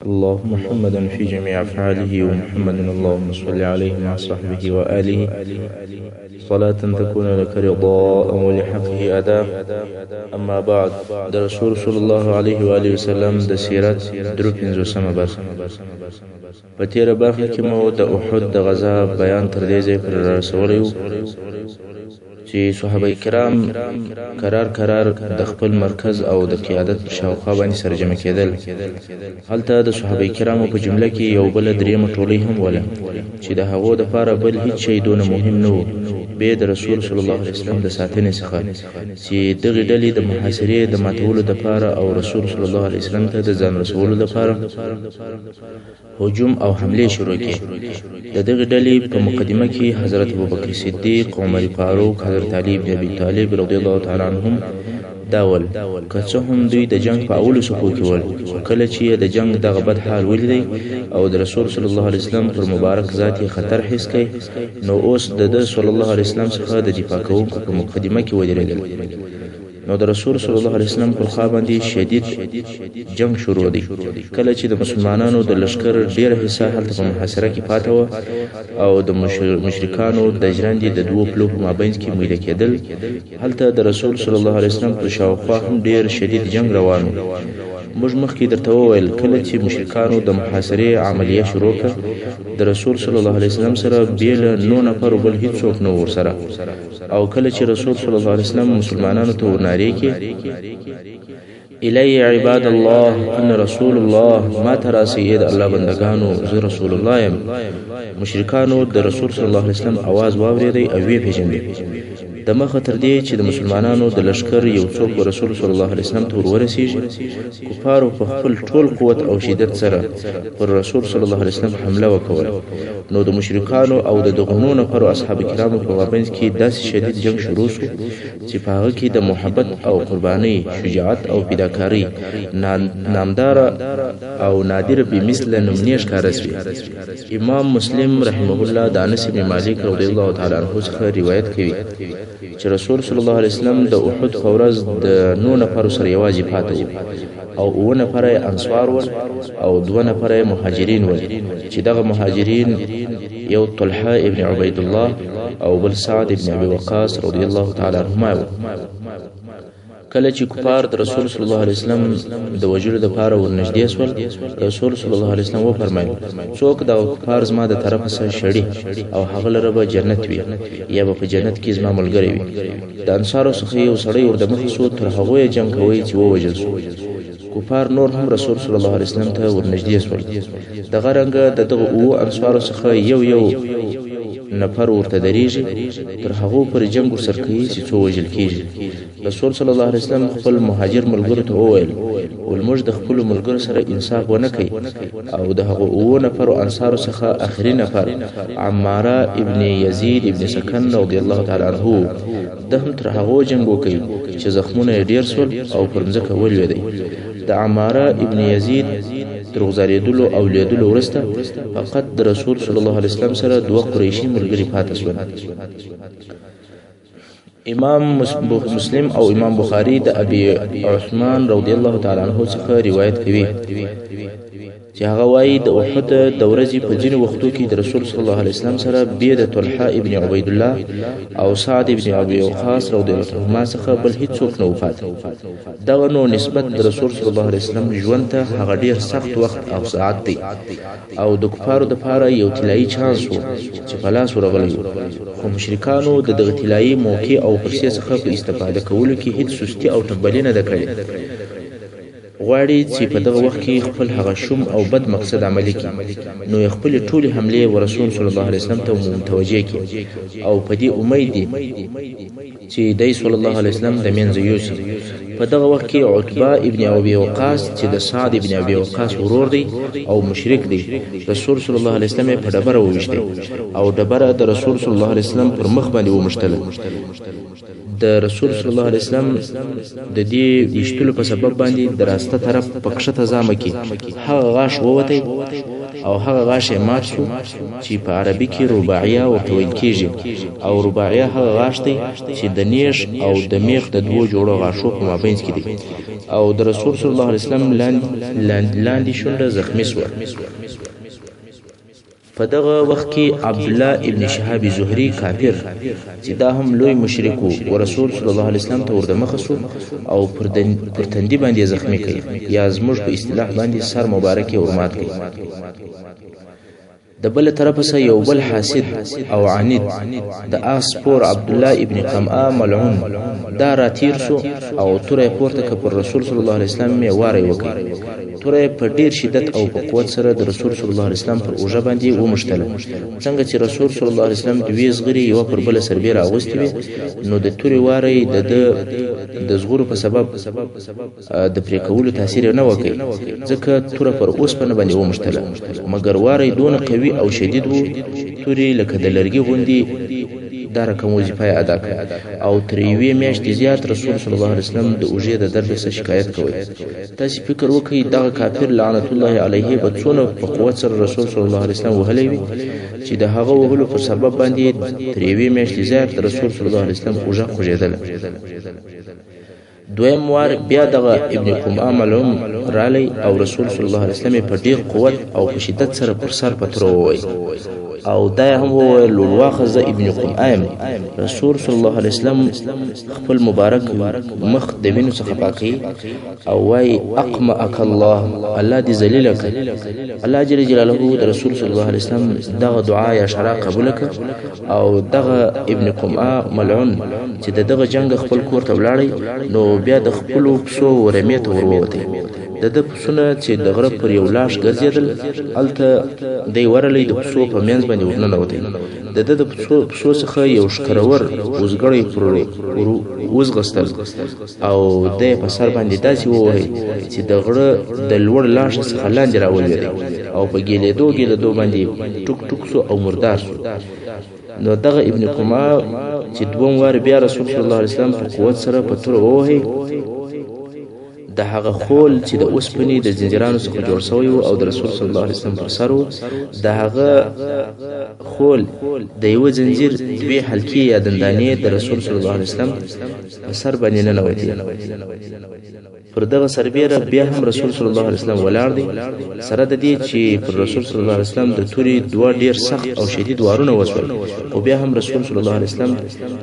اللهم محمدا في جميع أفعاله ومحمد اللهم صل عليه مع صحبه وآله صلاة تكون لك رضاء ولحقه أداء. أما بعد، د رسول صلی الله علیه وآله وسلم د سیرت درو پنځوسمه برخه. په تېره برخه کې مو د احد د غزا بیان تر دې ځایه پورې رارسولی و چې صحابه کرام کرار کرار د خپل مرکز او د قیادت پر شاوخوا باندې سره جمع کېدل. هلته د صحابه کرامو په جمله کې یو بله درېیمه ټولۍ هم وله چې د هغو دپاره بل هیڅ شی دونه مهم نه و بې د رسول صلی الله علیه وسلم د ساتنې څخه، چې دغې ډلې د محاصرې د ماتولو دپاره او رسول صلی الله علیه وسلم ته د ځان رسولو دپاره هجوم او حملې شروع کړې. د دغې ډلې په مقدمه کې حضرت ابوبکر صدیق، عمر فاروق، حضرت علي بن ابي طالب رضی الله تعالی عنهم دا ول. که څه هم دوی د جنګ په اولو صفو کې ول، خو کله چې یې د جنګ دغه بد حال ولیدی او د رسول صلی الله علیه وسلم پر مبارک ذات یې خطر حس کړ، نو اوس د ده صلی الله علیه وسلم څخه د دفاع کوونکو په مقدمه کې ودرېدل. نو د رسول صلی الله علیه وسلم پر خوا باندې شدید جنګ شروع دی. کله چې د مسلمانانو د لښکر ډېره حصه هلته په محاصره کې پاته وه او د مشرکانو د ژرندې د دوو پلو په مابینځ کې میده کېدل، هلته د رسول صلی الله علیه وسلم پر شاوخوا هم ډېر شدید جنګ روان و. موږ مخکې درته وویل، کله چې مشرکانو د محاصرې عملیه شروع کړه، د رسول صلی الله علیه وسلم سره بې له نو نفرو بل هیڅوک نه و ورسره. او کله چې رسول صلی الله علیه وسلم مسلمانانو ته ورنارې کړې، الی عباد الله ان رسول الله، ما ته راسئ ای د الله بندګانو، زه رسول الله یم. مشرکانو د رسول صلی الله علیه وسلم اواز واورېدی او ویې پېژندی. د مخه تر دې چې د مسلمانانو د لښکر یو څوک و رسول صلی الله علیه وسلم ته ورورسیږي، کفارو په خپل ټول قوت او شدت سره پر رسول صلی الله علیه وسلم حمله وکوله. نو د مشرکانو او د دغو نو نفرو اصحاب کرامو په مابینځ کې داسې شدید جنګ شروع سو چې په هغه کې د محبت او قربانۍ، شجاعت او فداکارۍ نامداره او نادره بې مثله نمونې ښکاره سوې. امام مسلم رحمه الله د انس بن مالک رضی الله تعالی عنه څخه روایت کوي چې رسول صلی الله علیه وسلم د احد په ورځ د نو نفرو سره یوازې پاته و او اووه نفره یې انصار ول او دوه نفره یې مهاجرین ول، چې دغه مهاجرین یو طلحه ابن عبید الله او بل سعد ابن ابي وقاص رضی الله تعالی عنهما وو. کله چې کفار د رسول صلی الله علیه وسلم د وژلو دپاره ورنږدې سول، رسول صلی الله علیه وسلم وفرمایل، څوک دغه کفار زما د طرفه څخه شړي او هغه لره به جنت وي یا به په جنت کې زما ملګری وي. د انصارو څخه یو سړی ور دمخه سو، تر هغو یې جنګ کوی چې ووژل سو. کفار نور هم رسول صلی الله علیه وسلم ته ورنږدې سول. دغه رنګه د دغو اوو انصارو څخه یو یو نفر ورته درېږي، تر هغو پورې جنګ ورسره کوي چې څو وژل کېږي. رسول صلی الله علیه وسلم خپل مهاجر ملګرو ته وویل، ول موږ د خپلو ملګرو سره انصاف ونه کوي. او د هغو اوو نفرو انصارو څخه اخري نفر عماره ابن یزید ابن سکن رضی الله تعالی عنه و. ده هم تر هغو جنګ وکړ چې زخمونه یې ډېر سول او پر مځکه ولوېدی. د عماره ابن یزید تر غورځېدلو او لوېدلو وروسته فقط د رسول صلی الله علیه وسلم سره دوه قریشي ملګري پاته سول. امام مسلم او امام بخاري د ابي عثمان رضی الله تعالی عنه څخه روایت کوي چې هغه وایي، د احد د ورځې په ځینو وختو کې د رسول صلی الله علیه وسلم سره بې د طلحه ابن عبید الله او سعد ابن ابي وقاص رضی الله عنهما څخه بل هیڅوک نه و پاتې. دغه نو نسبت د رسول صلی الله علیه وسلم ژوند ته هغه ډېر سخت وخت او ساعت دی او د کفارو دپاره یو طلایي چانس و چې په لاس ورغلی و، خو مشرکانو د دغه طلایي موقع او پرسې څخه په استفاده کولو کې هیڅ سستي او ټنبلي نه ده کړې. غواړي چې په دغه وخت کې خپل هغه شوم او بد مقصد عملي کړي، نو یې خپلې ټولې حملې و رسول صلی الله علیه وسلم ته متوجه کړي او په دې امید دي چې دی صلی الله علیه وسلم د منځه یوسي. په دغه وخت کې عتبه ابن ابي وقاص چې د سعد ابن ابي وقاص ورور دی او مشرک دی، رسول صلی الله علیه وسلم یې په ډبره وویشتی او ډبره د رسول صلی الله علیه وسلم پر مخ باندې وموښتله. د رسول صلی الله علیه وسلم د دې ویشتلو په سبب باندې د راسته طرف په کښته زامه کې هغه غاښ ووتی او هغه غاښ یې مات شو چې په عربي کې رباعیه ورته ویل کیږي. او رباعیه هغه غاښ دی چې د نیښ او د میخ د دوو جوړو غاښو په مابین کې دی. او د رسول صلی الله علیه وسلم لاندې شونډه زخمی شوه. په دغه وخت کې عبدالله ابن شهاب زهري کافر چې دا هم لوی مشرک و رسول صلی الله علیه وسلم ته وردمخه سو او پر تندي باندې زخمی کړي، یا زموږ په اصطلاح باندې سر مبارک یې ورمات کړي. د بل طرفه سره یو بل حاسد او عنید د آس سپور عبدالله ابن قمعه ملعون دا راتیر سو او توره یې پورته که پر رسول صلی الله علیه وسلم یې واری وکړ. توره یې په ډیر شدت او په قوت سره د رسول صلی الله علیه وسلم پر اوږه باندې وموښتله. څنګه چې رسول صلی الله علیه وسلم دوې زغرې یوه پر بله سربېره اغوستې وې، نو د تورې واری د ده د زغرو په سبب د پرې کولو تاثیر یې نه وکړ، ځکه توره پر اوسپنه باندې وموښتله. مګر واری دونه قوي او شدید و، تورې لکه د لرګي غوندې دا رقم وظیفه یې ادا کړه. او تر یوې میاشتې زیات رسول صلی الله علیه وسلم د اوږې د درد څخه شکایت کوي. تاسې فکر وکړئ دغه کافر لعنت الله علیه به څونه په قوت سره رسول صلی الله علیه وسلم وهلی وي چې د هغه وهلو پر سبب باندې تر یوې میاشتې زیات رسول صلی الله علیه وسلم اوږه خوږېدله. دویم وار بیا دغه ابن قمعه ملعون رالی او رسول صلی الله علیه وسلم په ډیر قوت او په شدت سره پر سر په توره وویل، او دا یې هم وویل لولواخه زه ابن قمعه یم. رسول صلی الله علیه وسلم خپل مبارک مخ د وینو څخه پاکوي او وایي اقمعک الله، الله دې ذلیله کړ. الله جل جلاله د رسول صلی الله علیه وسلم دغه دعا یا شرع قبوله کړه او دغه ابن قمعه ملعون چې د دغه جنګ خپل کور ته ولاړی، نو بیا د خپلو پسو ورمې ته ورووتی. د ده پسونه چې د غره پر یو لاش ګرځېدل، هلته دی ورغلی د پسو په منځ باندې ورننوتی. د ده د پسو څخه یو ښکرور وزګړی پر وځغستل او دی په سر باندې داسې ووهی چې د غره د لوړ لاش څخه لاندې راولوېدی او په ګېلېدو ګېلېدو باندې ټوک ټوک سو او مردار سو. نو دغه ابن قمعه چې دوم وار بیا رسول صلی الله علیه وسلم په قوت سره په توره ووهی، د هغه خول چې د اوسپنې د زنځیرانو څخه جوړ شوی و او د رسول صلی الله علیه وسلم پر سر و، د هغه خول د یوه ځنځیر دوې حلقې یا دندانې د رسول صلی الله علیه وسلم په سر باندې ننوتې. پر دغه سربېره بیا هم رسول صلی الله علیه وسلم ولاړ دی، سره د دې چې پر رسول صلی الله علیه وسلم د تورې دوه ډېر سخت او شدید وارونه وشول، خو بیا هم رسول صلی الله علیه وسلم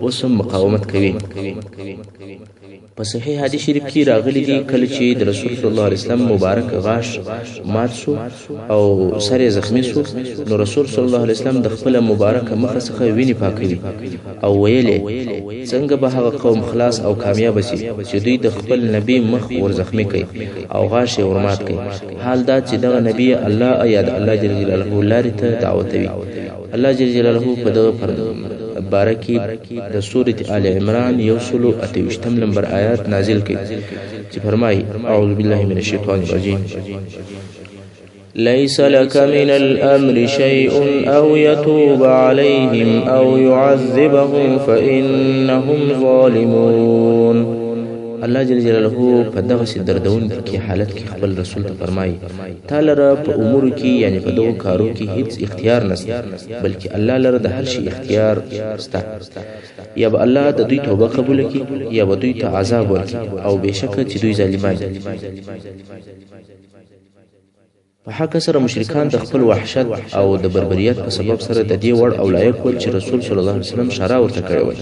اوس هم مقاومت کوي. په صحیح حدیث شریف کې راغلي دي، کله چې د رسول صلی الله علیه وسلم مبارک غاښ مات سو او سر یې زخمی سو، نو رسول صلی الله علیه وسلم د خپله مبارکه مخه څخه وینې پاکوي او ویل یې څنګه به هغه قوم خلاص او کامیابه سي چې دوی د خپل نبي مخ ورزخمی کوي او غاښ یې ورمات کوي، حال دا چې دغه نبي الله یا د الله جل جلاله لارې ته دعوتوي. الله جل جلاله په دغه باره کې د سورة آل عمران 128 نمبر آیات نازل کړي چې فرمایي: اعوذ بالله من الشیطان الرجیم، ليس لك من الأمر شيء أو يتوب عليهم أو يعذبهم فإنهم ظالمون. الله جل جلاله په دغسې دردونکي حالت کې خپل رسول ته فرمایي: تا لره په امورو کې، یعنې په دغو کارو کې هیڅ اختیار نشته، بلکې الله لره د هر شي اختیار شته. یا به الله د دوی توبه قبوله کړي یا به دوی ته عذاب ورکړي، او بېشکه چې دوی ظالمان دي. په حق سره مشرکان د خپل وحشت او د بربریت په سبب سره د دې وړ او لایق ول چې رسول صلی الله علیه وسلم شرع ورته کړې وای،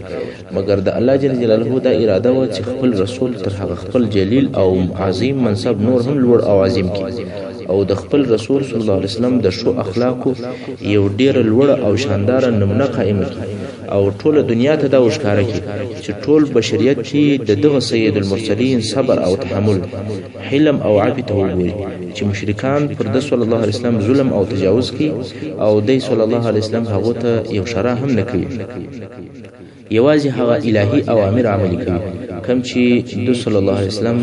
مګر د الله جل جلاله دا اراده وه چې خپل رسول تر هغه خپل جلیل او عظیم منصب نور هم لوړ او عظیم کړي، او د خپل رسول صلی الله علیه وسلم د ښو اخلاقو یو ډېره لوړه او شانداره نمونه قائمه کړي، او ټوله دنیا ته دا وښکاره کړي چې ټول بشریت دې د دغه سید المرسلین صبر او تحمل، حلم او عفو ته وګوري چې مشرکان پر ده صلی الله علیه وسلم ظلم او تجاوز کوي او دی صلی الله علیه وسلم هغو ته یو شرع هم نه کوي، یوازې هغه الهي اوامر عملي کوي. کوم چې د صلی الله علیه وسلم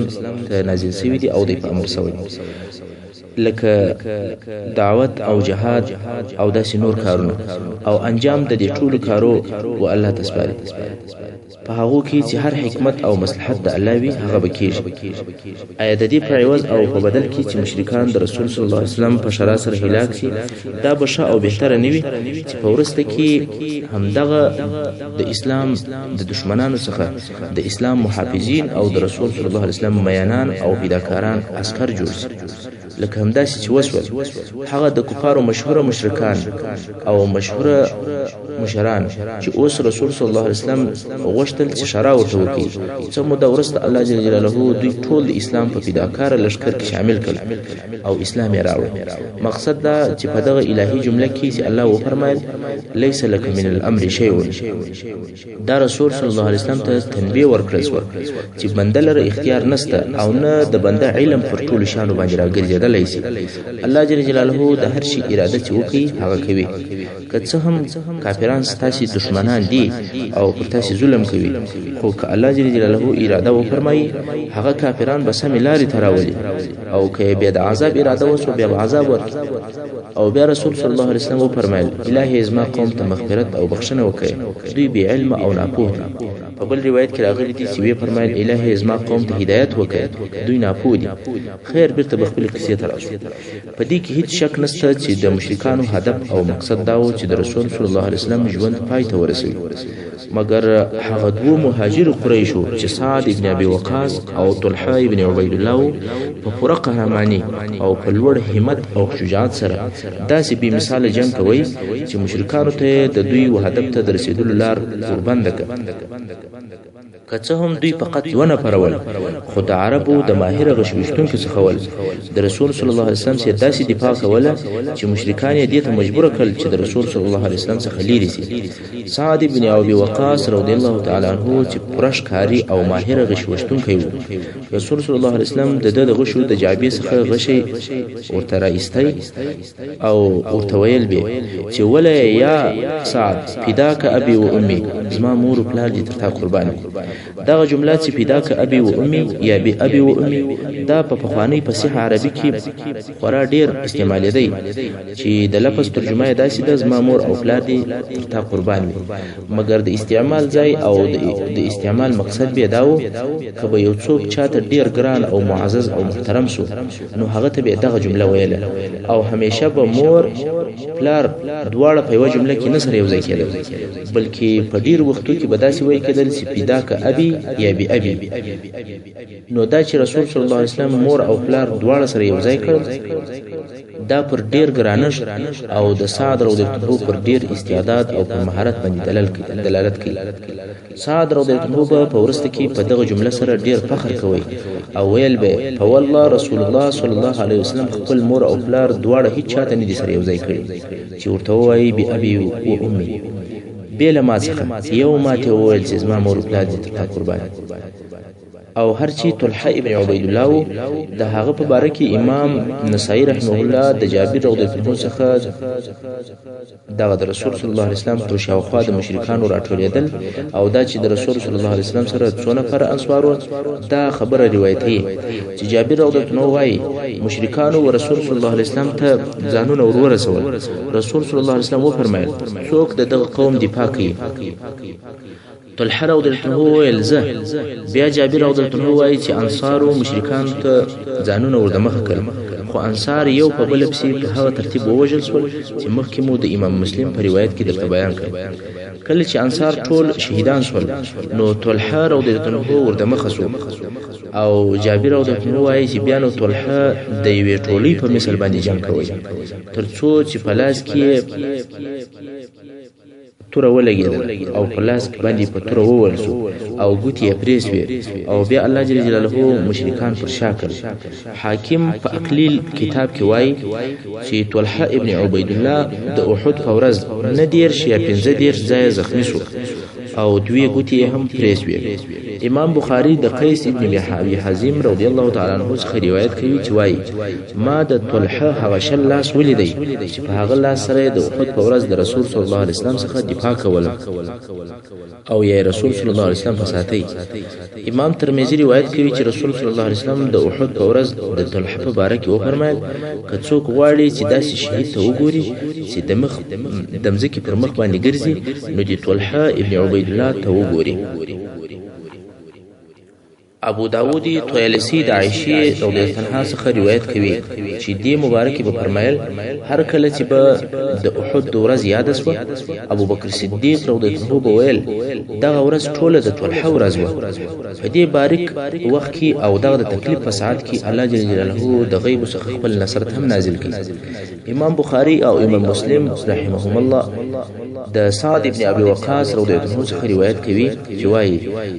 ته نازل شوي دي او دی په امر شوی، لکه دعوت او جهاد او داسې نور کارونه، او انجام د دې ټولو کارو و الله ته سپاري. په هغو کې چې هر حکمت او مصلحت د الله وي هغه به کېږي. آیا د دې په عوض او په بدل کې چې مشرکان د رسول صلی الله علیه وسلم په شرا سره هلاک شي، دا به ښه او بهتره نه وي چې په وروسته کې همدغه د اسلام د دښمنانو څخه د اسلام محافظین او د رسول صلی الله علیه وسلم میانان او فداکاران عسکر جوړ شي، لکه همداسې چې وسول هغه د کفارو مشهوره مشرکان او مشهوره مشران چې اوس رسول صلی الله علیه وسلم غوښتل چې شرا ورته وکړي. څه موده وروسته الله جل جلاله دوی ټول د اسلام په فداکاره لښکر کې شامل کړل او اسلام یې راوړ. مقصد دا چې په دغه الهي جمله کې چې الله وفرمایل لیس لک من الامر شیء، دا رسول صلی الله علیه وسلم ته تنبیه ورکړل شوه چې بنده لره اختیار نسته او نه د بنده علم پر ټولو شیانو باندې راګرځېدلی شي. الله جل جلاله د هر شي اراده چې وکړي هغه کوي. که څه هم کافران ستاسې دښمنان دي او پر تاسې ظلم کوي، خو که الله جل جلاله اراده وفرمایي هغه کافران به سمې لارې ته راولي، او که یې بیا د عذاب اراده وشوه بیا به عذاب ورکړي. او بیا رسول صلی الله علیه وسلم وفرمایل الهي زما قوم ته مغفرت او بخښنه وکړي، دوی بې علمه او ناپوه دي. په بل روایت کې راغلي دي چې ویې فرمایل الهي زما قوم ته هدایت وکړي، دوی ناپوه دي. خیر، بیرته به خپلې قصې ته راشو. په دې کې هیڅ شک نشته چې د مشرکانو هدف او مقصد دا و چې د رسول صلی الله علیه وسلم ژوند پای ته ورسوي، مګر هغه دوو مهاجرو قریشو چې سعد ابن ابي وقاص او طلحه ابن عبید الله وو، په پوره قهرماني او په لوړ همت او شجاعت سره داسې بې مثاله جنګ کوي چې مشرکانو ته یې د دوی و هدف ته د رسېدلو لار وربنده کړه. که څه هم دوی فقط دوه نفره ول، خو د عربو د ماهره غش ویشتونکو څخه ول. د رسول صلی الله علیه وسلم څخه داسې دفاع کوله چې مشرکان یې دې ته مجبور کړل چې د رسول صلی الله علیه وسلم څخه لیرې شي. سعد بن ابي وقاص رضی الله تعالی عنہ چې پوره ښکاري او ماهره غش ویشتونکی و، رسول صلی الله علیه وسلم د ده د غشو د جعبې څخه غشی ورته را ایستی او ورته ویل به چې وله یا سعد فداک ابي و امي، زما مور و پلار دې تر تا قربان وي. دغه جمله چې فداک ابي و امي یا بی ابي و امي، دا په پخوانۍ فصیحه عربي کې خورا ډېر استعمالېدی چې د لفظ ترجمه یې داسې ده زما مور او پلار دې تر تا قربان وي. مګر د استعمال ځای او د استعمال مقصد به دا و که به یو څوک چاته ډېر ګران او معزز او محترم سو نو هغه ته به دغه جمله ویله، او همیشه به مور پلار دواړه په یوه جمله کې نه سره یو ځای کېدل، بلکې په ډېرو وختو کې به داسې ویل کېدل چې فداک ابي یا بی ابي. نو دا چې رسول صلی الله علیه وسلم مور او پلار دواړه سره یو ځای کړل، دا پر ډېر ګرانښت او د سعد رضی الله عنه پر ډېر استعداد او پر مهارت باندې دلالت کوي. سعد رضی الله عنه به په وروسته کې په دغه جمله سره ډېر فخر کوي او ویل به په والله رسول الله صلی الله علیه وسلم خپل مور او پلار دواړه هیڅ چاته نه دي سره یو ځای کړي چې ورته ووایي بی ابي و امي، بې له ما څخه یو ماته وویل چې زما مور و پلار دې تر تا قربان. او هر چې طلحه ابن عبید الله و، د هغه په باره کې امام نسائی رحمه الله د جابر رضی الله عنه څخه دغه د رسول صلی الله علیه وسلم پر شاوخوا د مشرکانو راټولېدل او دا چې د رسول صلی الله علیه وسلم سره څو نفره انصار وو، دا خبره روایتوي چې جابر رضی الله عنه وایي مشرکانو و رسول صلی الله علیه وسلم ته ځانونه ور ورسول. رسول صلی الله علیه وسلم وفرمایل څوک د دغه قوم دفاع کوي؟ طلحه رضی الله عنه وویل زه. بیا جابر رضی الله عنه وایي چې انصارو مشرکانو ته ځانونه ور دمخه کړل، خو انصار یو په بل پسې په هغه ترتیب ووژل شول چې مخکې مو د امام مسلم په روایت کې درته بیان کړ. کله چې انصار ټول شهیدان شول نو طلحه رضی الله عنه ور دمخه شو، او جابر رضی الله عنه وایي چې بیا نو طلحه د یوې ټولۍ په مثل باندې جنګ کوي تر څو چې په لاس کې توره ولګېدله او په لاس باندې په توره ووهل شو او ګوتې یې پرې شوې، او بیا الله جل جلاله مشرکان پر شا کړل. حاکم په اقلیل کتاب کې وایي چې طلحه ابن عبیدالله د احد په ورځ 39 یا 35 ځایه زخمي شو، او دوې ګوتې یې هم پرې سوې. امام بخاري د قیس ابن ابي حازم رضی الله تعالی عنه څخه روایت کوي چې وایي: ما د طلحه هغه 20 لاس ولیدی چې په هغه لاس سره یې د احد په ورځ د رسول صلی الله علیه وسلم څخه دفاع کوله او یا رسول صلی الله علیه وسلم په ساتي. امام ترمذي روایت کوي چې رسول صلی الله علیه وسلم د احد په ورځ د طلحه په باره کې وفرمایل: که څوک غواړي چې داسې شهید ته وګوري چې د مځکې پر مخ باندې ګرځي، نو د طلحه ابن عبیدالله ته وګوري. ابو داود طیالسي د عایشې رضی الله عنها څخه روایت کوي چې دې مبارکې به فرمایل: هر کله چې به د احد د ورځ یاده سوه، ابو بکر صدیق رضی الله عنه به ویل: دغه ورځ ټوله د طلحه ورځ وه. په دې باریک وخت کې او دغه د تکلیف په ساعت کې الله جل جلاله د غیب څخه خپل نصرت هم نازل کړي. امام بخاري او امام مسلم رحمهم الله د سعد ابن ابي وقاص رضی الله عنه څخه روایت کوي چې وایي: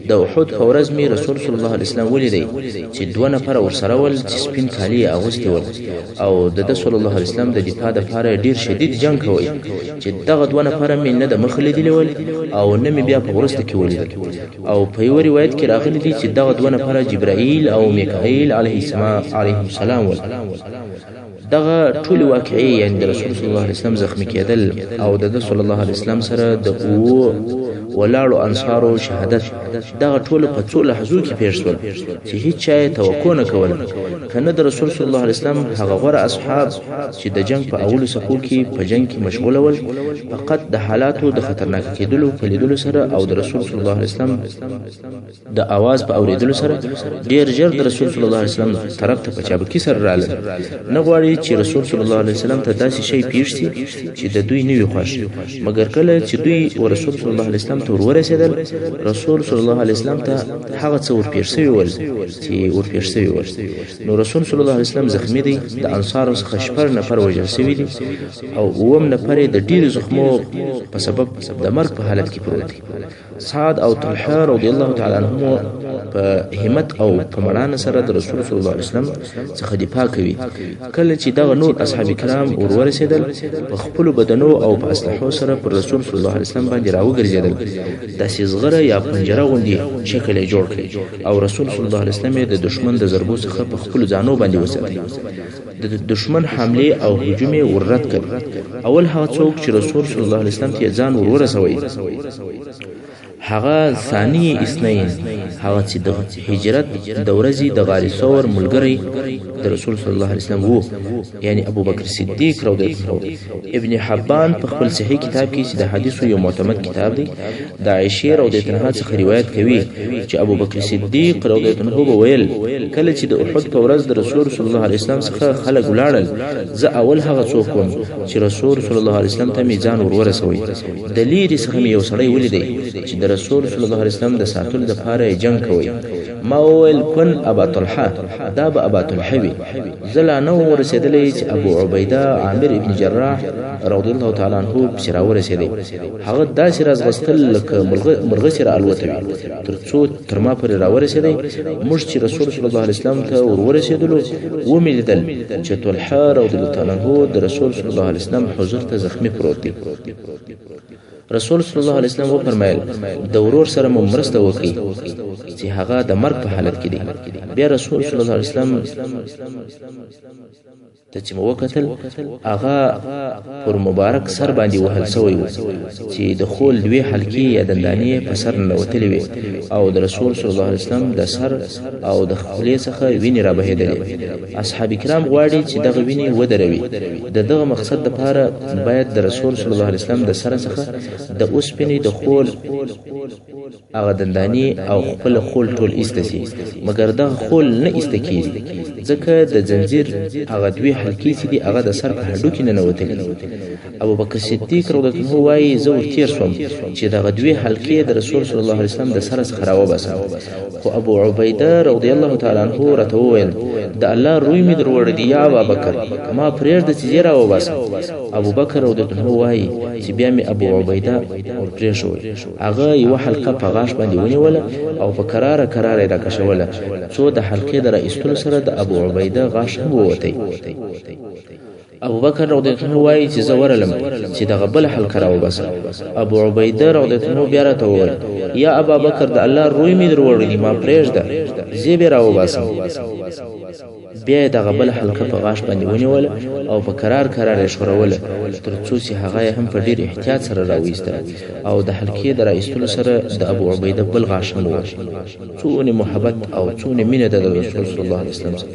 د احد په ورځ مې رسول صلی الله علیه وسلم ولیدی چې دوه نفره ورسره ول چې سپین کالي یې اغوستي ول او د ده صلی الله علیه وسلم د دفاع دپاره یې ډېر شدید جنګ کوی، چې دغه دوه نفره مې نه د مخه لیدلي ول او نه مې بیا په وروسته کې ولیدل. او په یوه روایت کې راغلي دي چې دغه دوه نفره جبرائیل او میکائیل علیه السلام ول. دغه ټولې واقعې، یعنې د رسول صلی الله علیه وسلم زخمي کېدل او د ده صلی الله علیه وسلم سره د اوو ولاړو انصارو شهادت، دغه ټوله په څو لحظو کې پېښ شول چې هیچا یې توقع نه کوله. که نه د رسول صلی الله علیه وسلم هغه غوره اصحاب چې د جنګ په اولو صفو کې په جنګ کې مشغوله ول، فقط د حالاتو د خطرناک کېدلو په لیدلو سره او د رسول صلی الله علیه وسلم د اواز په اورېدلو سره ډېر ژر د رسول صلی الله علیه وسلم طرف ته په چابکي سره رالل. نه غواړي چې رسول صلی الله علیه وسلم ته داسې شی پېښ شي چې د دوی نه وي خوښ. مګر کله چې دوی و رسول صلی الله علیه وسلم ته ورورسېدل، رسول صلی الله علیه وسلم ته هغه څه ورپېښ شوي ول چې ورپېښ شوي ول. نو رسول صلی الله علیه وسلم زخمي دی، د انصارو څخه 6 نفر وژل شوي دي او اووم نفر یې د ډېرو زخمو په سبب د مرګ په حالت کې پروت دی. سعد او طلحه رضی الله تعالی عنهم په همت او په مړانه سره د رسول صلی الله علیه وسلم څخه دفاع کوي. کله چې دغه نور اصحاب کرام ور ورسېدل، په خپلو بدنو او په اسلحو سره پر رسول صلی الله علیه وسلم باندې راوګرځېدل، داسې زغره یا پنجره غوندې شکل یې جوړ کړ او رسول صلی الله علیه وسلم یې د دښمن د ضربو څخه په خپلو ځانو باندې وساتی. د دښمن حملې او هجوم یې ور رد کړ. اول هغه څوک چې رسول صلی الله علیه وسلم ته یې ځان ور ورسوی، هغه ثاني اثنین، هغه چې د هجرت د ورځې د غار ثور ملګری د رسول صلی الله علیه وسلم وو، یعنی ابوبکر صدیق رضی الله عنه. ابن حبان په خپل صحیح کتاب کې چې د حدیثو یو معتمد کتاب دی، د عایشې رضی الله عنها څخه روایت کوي چې ابوبکر صدیق رضی الله عنه به ویل: کله چې د احد په ورځ د رسول صلی الله علیه وسلم څخه خلک ولاړل، زه اول هغه څوک وم چې رسول صلی الله علیه وسلم ته مې ځان ور ورسوی. د لیرې څخه مې یو سړی ولیدی چې د رسول صلی الله علیه وسلم د ساتلو دپاره یې جنګ کوی. ما وویل: کن ابا طلحه، دا به ابا طلحه وي. زه لا نه وم ورسېدلی چې ابو عبیده عامر ابن جراح رضی الله تعالی عنه پسې راورسېدی. هغه داسې راځغستل لکه مرغه چې را الوته وي، تر څو تر ما پورې راورسېدی. موږ چې رسول صلی الله علیه وسلم ته ور ورسېدلو، ومې لیدل چې طلحه رضی الله تعالی عنه د رسول صلی الله علیه وسلم حضور ته زخمي پروت دی. رسول صلی الله علیه وسلم وفرمایل: د ورور سره مو مرسته وکړئ چې هغه د مرګ په حالت کې دی. بیا رسول صلی الله علیه وسلم ته چې مو وکتل، هغه پر مبارک سر باندې وهل شوی و چې د خول دوې حلقې یا دندانې په سر ننوتلې وې او د رسول صلی الله علیه وسلم د سر او د خولې څخه وینې را بهېدلې. اصحاب کرام غواړي چې دغه وینې ودروي. د دغه مقصد دپاره باید د رسول صلی الله علیه وسلم د سر څخه د اوسپنې د خول هغه دندانې او خپله خول ټول ایسته شي، مګر دغه خول نه ایسته کېږي، ځکه د ځنځیر هغه دوې حلقې چې دي هغه د سر په هډو کې ننوتلې دي. ابوبکر صدیق رضی الله عنه وایي: زه ورتېر شوم چې دغه دوې حلقې د رسول صلی الله علیه وسلم د سره څخه راوباسم، خو ابو عبیده رضی الله تعالی عنه راته وویل: د الله روی مې در وړی دی یا ابابکر، ما پرېږده چې زه راوباسم. ابوبکر رضی الله عنه وایي چې بیا مې ابو عبیده ورپرېښوی. هغه یوه حلقه په غاښ باندې ونیوله او په کراره کراره یې راکشوله، څو د حلقې د را ایستلو سره د ابو عبیده غاښ هم ووتی. ابوبکر رضی الله عنه وایي چې زه ورغلم چې دغه بله حلقه راوباسم. ابو عبیده رضی الله عنه بیا راته وویل: یا ابابکر، د الله روی مې در وړی دی، ما پرېږده، زه به راوباسم. بیا یې دغه بله حلقه په غاښ باندې ونیوله او په کرار کرار یې ښوروله، تر څو چې هغه یې هم په ډېر احتیاط سره راوایستله او د حلقې د را ایستلو سره د ابو عبیده بل غاښ هم ووت. څونې محبت او څونې مینه ده د رسول صلی الله علیه وسلم سره،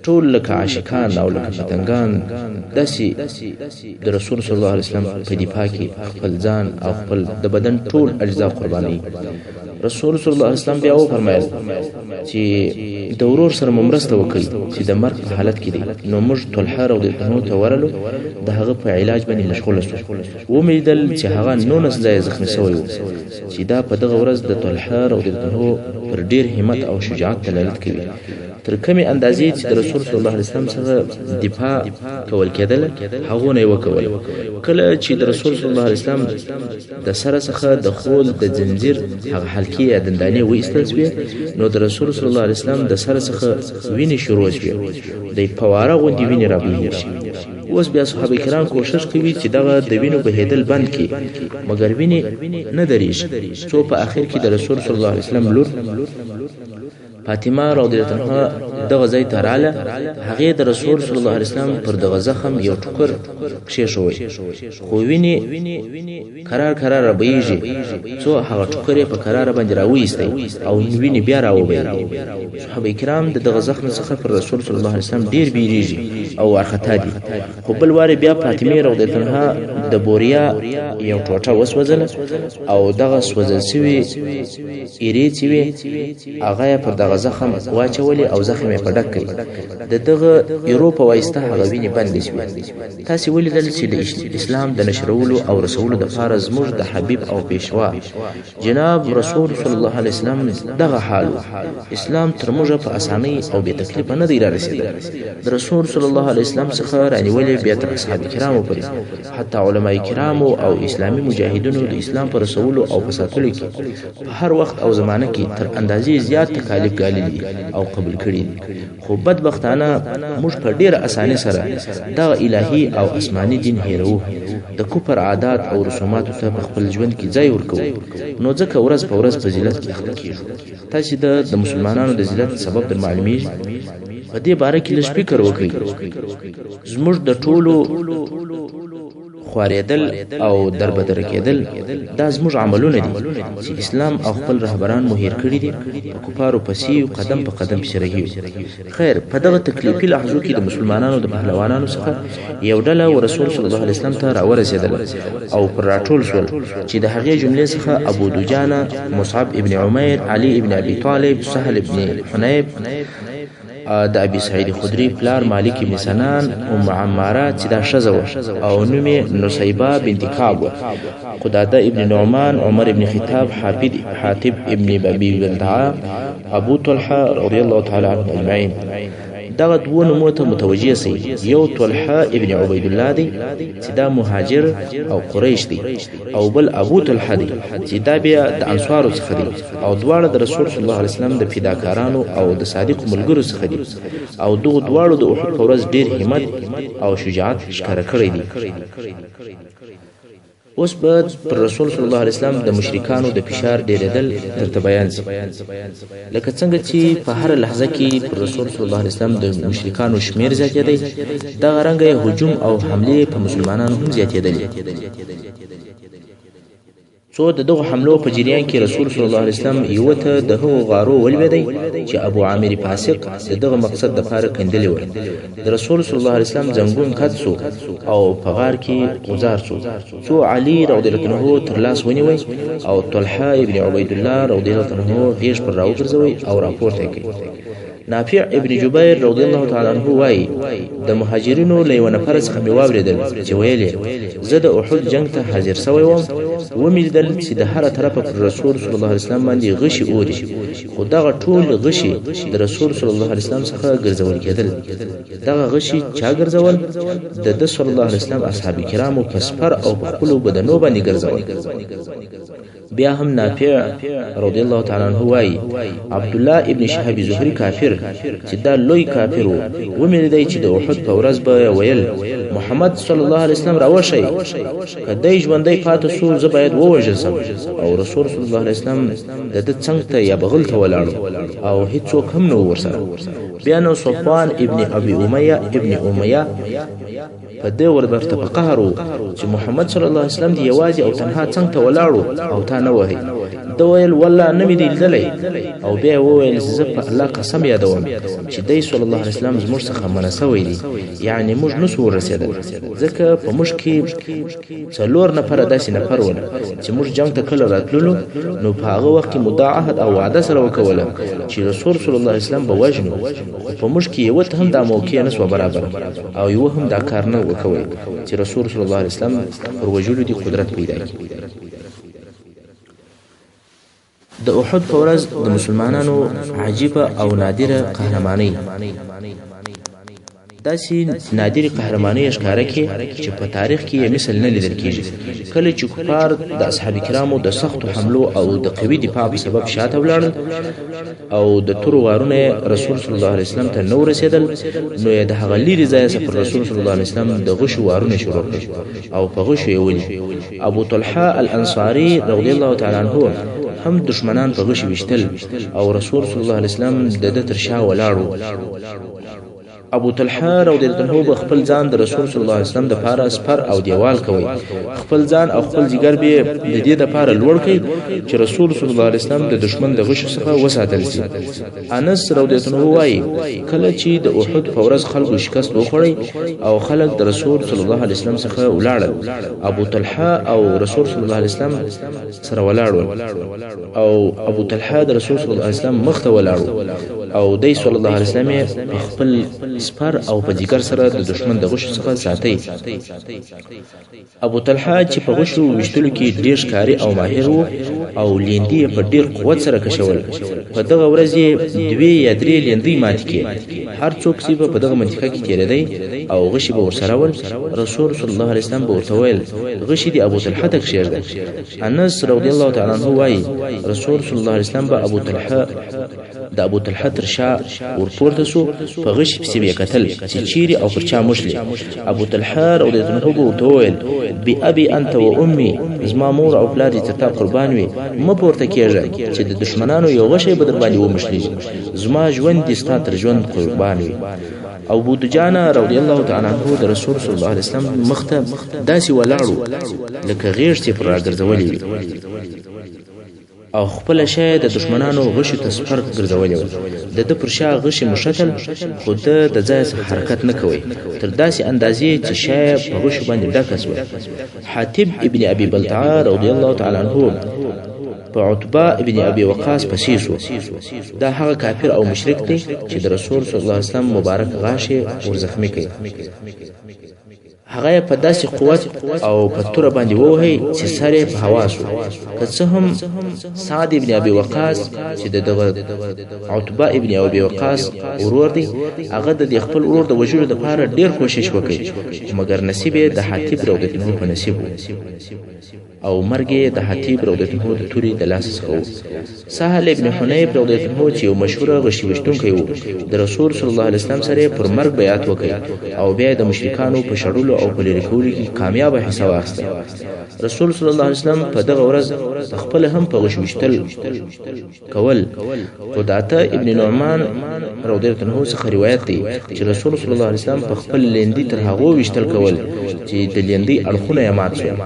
ټول لکه عاشقان او لکه پتنګان داسې د رسول صلی الله علیه وسلم په دفاع کې خپل ځان او خپل د بدن ټول اجزا قربانوي. رسول صلی الله علیه وسلم بیا وفرمایل چې د ورور سره مو مرسته وکړئ چې د مرګ په حالت کې دی. نو موږ طلحه رضی الله عنه ته ورغلو، د هغه په علاج باندې مشغول شو. ومې لیدل چې هغه 19 ځایه زخمي شوی و، چې دا په دغه ورځ د طلحه رضی الله عنه پر ډېر همت او شجاعت دلالت کوي. تر کومې اندازې چې د رسول صلی الله علیه وسلم څخه دفاع کول کېدله، هغو نه یې وکوله. کله چې د رسول صلی الله علیه وسلم د سره څخه د خول د ځنځیر هغه حلقې یا دندانې وایستل شوې، نو د رسول صلی الله علیه وسلم د سره څخه وینې شروع شوې، د فواره غوندې وینې رابهېږي. اوس بیا صحابه کرام کوشش کوي چې دغه د وینو بهېدل بند کړي، مګر وینې نه درېږي، څو په اخر کې د رسول صلی الله علیه وسلم لور فاطمه رضی الله عنها دغه ځای ته راله. هغې د رسول صلی الله علیه وسلم پر دغه زخم یو ټوکر کښېښوی، خو وینې کرار کرار رابهېږي، څو هغه ټوکر یې په کراره باندې راوایستی او وینې بیا راوبهېدې. صحابه کرام د دغه زخم څخه پر رسول صلی الله علیه وسلم ډېر بیریږي او وارخطا دي. خو بل وار بیا فاطمې رضی الله عنها د بوریا یو ټوټه وسوځله او دغه سوځل شوي ایرې چې وې هغه یې پر دغه زخم واچولې او زخم یې په ډک کړ. د دغه ایرو په واسطه هغه وینې بندې شوې. تاسې ولیدل چې د اسلام د نشرولو او رسولو دپاره زموږ د حبیب او پیشوا جناب رسول صلی الله علیه وسلم دغه حال و. اسلام تر موږه په اسانۍ او بې تکلیفه نه دی رارسېدلی. د رسول صلی الله علیه وسلم څخه رانیولې بیا تر اصحاب کرامو پورې، حتی علماء کرامو او اسلامي مجاهدینو د اسلام په رسولو او په ساتلو کې په هر وخت او زمانه کې تر اندازې زیات تکالیف ګاللي دي او قبول کړي دي. خو بدبختانه موږ په ډېره اسانۍ سره دغه الهي او آسماني دین هېروو، د کفر عادات او رسوماتو ته په خپل ژوند کې ځای ورکوو، نو ځکه ورځ په ورځ په ذلت کې اخته کېږو. تاسې د مسلمانانو د ذلت سبب در معلومېږي؟ په دې باره کې لږ فکر وکړئ. زموږ د ټولو خوارېدل او دربدره کېدل دا زموږ عملونه دي چې اسلام او خپل رهبران مو هېر کړي دي، په کفارو پسې یو، قدم په قدم پسې رهي یو. خیر، په دغه تکلیفي لحظو کې د مسلمانانو د پهلوانانو څخه یو ډله و رسول صلی الله علیه وسلم ته راورسېدله او پر راټول شول، چې د هغې جملې څخه ابو دجانه، مصعب ابن عمیر، علي ابن ابي طالب، سهل ابن حنیف، د ابي سعید خدري پلار مالک ابن سنان، ام عماره چې دا ښځه وه او نوم یې نصیبه بنت کعب وه، قداده ابن نعمان، عمر ابن خطاب، حاطب ابن ابي بلتعه، ابو طلحه رضی الله تعالی عنهم اجمعین. دغه دوو نومونو ته متوجه سئ، یو طلحه ابن عبید الله دی چې دا مهاجر او قریش دی، او بل ابو طلحه دی چې دا بیا د انصارو څخه دی، او دواړه د رسول صلی الله علیه وسلم د فداکارانو او د صادقو ملګرو څخه دي، او دغو دواړو د احد په ورځ ډېر همت او شجاعت ښکاره کړی دی. اوس به پر رسول صلی الله علیه وسلم د مشرکانو د فشار ډېرېدل درته بیان سي. لکه څنګه چې په هره لحظه کې پر رسول صلی الله علیه وسلم د مشرکانو شمېر زیاتېدی، دغه رنګه یې هجوم او حملې په مسلمانانو هم زیاتېدلې، څو د دغو حملو په جریان کې رسول صلی الله علیه وسلم یوه ته د هغو غارو ولوېدی چې ابو عامر فاسق د دغه مقصد دپاره کیندلي وه. د رسول صلی الله علیه وسلم ځنګون کت سو او په غار کې غوځار سو، څو علي رضی الله عنه تر لاس ونیوی او طلحه ابن عبیدالله رضی الله عنه غېږ پر راوګرځوی او راپورته یې کړ. نافع ابن جبیر رضی الله تعالی عنه وایي، د مهاجرینو له یوه نفر څخه مې واورېدل چې ویل یې: زه د احد جنګ ته حاضر شوی وم، ومې لیدل چې د هره طرفه پر رسول صلی الله علیه وسلم باندې غشي اوري، خو دغه ټول غشي د رسول صلی الله علیه وسلم څخه ګرځول کېدل. دغه غشي چا ګرځول؟ د ده صلی الله علیه وسلم اصحاب کرامو په سپر او په خپلو بدنو باندې ګرځول. بیا هم نافع رضی الله تعالی عنه وایي، عبدالله ابن شهاب زهري کافر چې دا لوی کافر و، ومې لیدی چې د احد په ورځ به ویل: محمد صلی الله علیه وسلم راوښیئ، که دی ژوندی پاتې سو زه باید ووژل سم. او رسول صلی الله علیه وسلم د ده څنګ ته یا بغل ته ولاړو او هیڅوک هم نه و ورسره. بیا نو صفوان ابن ابي امیه ابن امیه په دې ورته په قهر و چې محمد صلی الله علیه وسلم دی یوازې او تنها څنګ ته ولاړو او تا نه وهي. ده ویل: والله نه مې دی لیدلی. او بیا یې وویل: زه په الله قسم یادوم چې دی صلی الله علیه وسلم زموږ څخه منع سوی دی، یعنې موږ نه سو ورسېدل، ځکه په موږ کې څلور نفره داسې نفر ول چې موږ جنګ ته کله راتللو نو په هغه وخت کې مو دا عهد او وعده سره وکوله چې رسول صلی الله علیه وسلم به وژنو، خو په موږ کې یوه ته هم دا موقع نه سوه برابره او یوه هم دا کار نه وکوي چې رسول صلی الله علیه وسلم پر وژلو دي قدرت پیدا کړي. د احد په ورځ د مسلمانانو عجیبه او نادره قهرمانۍ، داسې نادرې قهرمانۍ یې ښکاره کړې چې په تاریخ کې یې مثل نه لیدل کیږي. کله چې کفار د اصحاب کرامو د سختو حملو او د قوي دفاع په سبب شاته ولاړل او د تورو وارونه یې رسول صلی الله علیه وسلم ته نه ورسېدل، نو یې د هغه لیرې ځایه څخه پر رسول صلی الله علیه وسلم د غشو وارونه شروع کړل او په غشو یې ونیو. ابو طلحه الانصاري رضی الله تعالی عنه هم دښمنان په غشي ویشتل او رسول صلی الله علیه وسلم د ده تر شا ولاړ و. ابو طلحه رضی الله عنه به خپل ځان د رسول صلی الله علیه وسلم د پاره سپر او دیوال کوي، خپل ځان او خپل ځیګر به د دې د پاره لوړ کړي چې رسول صلی الله علیه وسلم د دښمن د غشو څخه وساتل شي. انس رضی الله عنه وایي، کله چې د احد په ورځ خلکو شکست وخوړی او خلک د رسول صلی الله علیه وسلم څخه ولاړل، ابو طلحه او رسول صلی الله علیه وسلم سره ولاړ ول او ابو طلحه د رسول صلی الله علیه وسلم مخ ته ولاړ او دی صلی الله علیه وسلم یې په خپل سپر او په ځیګر سره د دښمن د غشو څخه ساتي. ابو طلحه چې په غشو ویشتلو کې ډېر ښکاري او ماهر و او لیندۍ یې په ډېر قوت سره کشول، په دغه ورځ یې دوې یا درې لیندۍ ماتې کړې. هر څوک چې به په دغه منطقه کې تېرېدی او غشي به ورسره ول، رسول صلی الله علیه وسلم به ورته ویل: غشي دې ابو طلحه ته کښېږده. انس رضی الله تعالی عنه وایي، رسول صلی الله علیه وسلم به ابو طلحه د ابو طلحه تر شا ورپورته سو، په غشي پسې به یې کتل چې چیرې او پر چا مښلي. ابو طلحه رضی الله عنه به ورته وویل: بی ابي انت و امي، زما مور او پلار دې تر تا قربان وي، مه پورته کېږه چې د دښمنانو یو غشی به در باندې ومښلېږي، زما ژوند دې ستا تر ژوند قربان وي. ابو دجانه رضی الله تعالی عنه د رسول صلی الله علیه وسلم مخ ته داسې ولاړ و لکه غېږ چې پر راګرځولې وي او خپله شا یې د دښمنانو غشو ته سپر ګرځولې وه. د ده پر شا غشي مښتل، خو ده د ځای څخه حرکت نه کوی، تر داسې اندازې چې شا یې په غشو باندې ډکه شوه. حاتب ابن ابي بلتعه رضی الله تعالی عنه په عتبه ابن ابي وقاص پسې شو. دا هغه کافر او مشرک دی چې د رسول صلی الله علیه وسلم مبارک غاښ یې ورزخمي کړ. هغه یې په داسې قوت او په توره باندې ووهی چې سر یې په هوا شو. که څه هم سعد ابن ابي وقاص چې د دغه عتبه ابن ابي وقاص ورور دی، هغه د دې خپل ورور د وژلو دپاره ډېر کوشش وکړ، خو مګر نصیب یې د حاتب رضی الله عنه په نصیب و او مرګ یې د حاتب رضی الله عنه د تورې د لاسه څخه و. سهل ابن حنیف رضی الله عنه چې یو مشهور غشي ویشتونکی و، د رسول صلی الله علیه وسلم سره یې پر مرګ بیعت وکړ او بیا یې د مشرکانو په شړلو او په لرې کولو کې کامیابه حصه واخیسته. رسول صلی الله علیه وسلم په دغه ورځ په خپله هم په غشو ویشتل کول، خو د عطا ابن نعمان رضی الله عنه څخه روایت دی چې رسول صلی الله علیه وسلم په خپل لیندۍ تر هغو ویشتل کول چې د لیندۍ اړخونه یې مات شول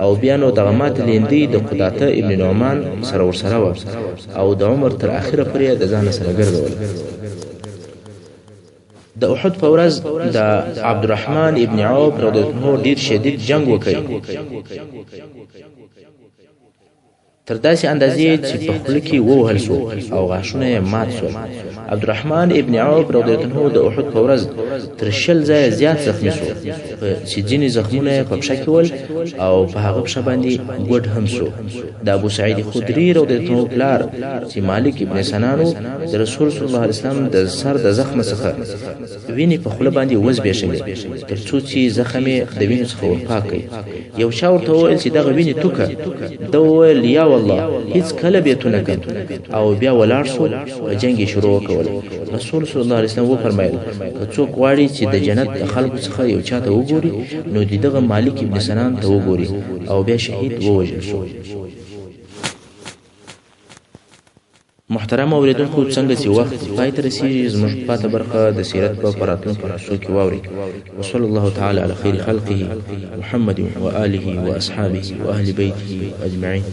او بیا نو دغه ماته لیندۍ د قداته ابن نعمان سره ورسره وه او د عمر تر اخره پورې یې د ځانه سره ګرځوله. د احد په ورځ د عبدالرحمن ابن عوف رضی الله عنه ډیر شدید جنګ وکړ. تر داسې اندازې چې په خوله کې ووهل شو او غاښونه یې مات شول. عبدالرحمن ابن عوف رضی الله عنه د احد په ورځ تر 20 ځایه زیات زخمی شو، چې ځینې زخمونه یې په پښه کې ول او په هغه پښه باندې ګوډ هم شو. د ابو سعید خدري رضی الله عنه پلار چې مالک ابن سنان و، د رسول صلی الله علیه وسلم د سر د زخم څخه وینې په خوله باندې وزبېښلې تر څو چې زخم یې د وینو څخه ورپاک کړي. یو چا ورته وویل چې دغه وینې توکه، ده وویل یا والله هیڅ کله به یې تو نه کړم، او بیا ولاړ شو په جنګ یې شروع وکوله. رسول صلی الله علیه وسلم وفرمایل که څوک غواړي چې د جنت د خلکو څخه یو چا ته وګوري نو د دغه مالک ابن سنان ته وګوري، او بیا شهید ووژل شو. محترم اوریدونکو، څنګه چې وخت پای ته رسیږي، زموږ پاته برخه د سیرت په راتلونکو حصو کې واورئ. وصلی الله تعالی علی خیر خلقه محمد وآله وأصحابه وأهل بيته أجمعين.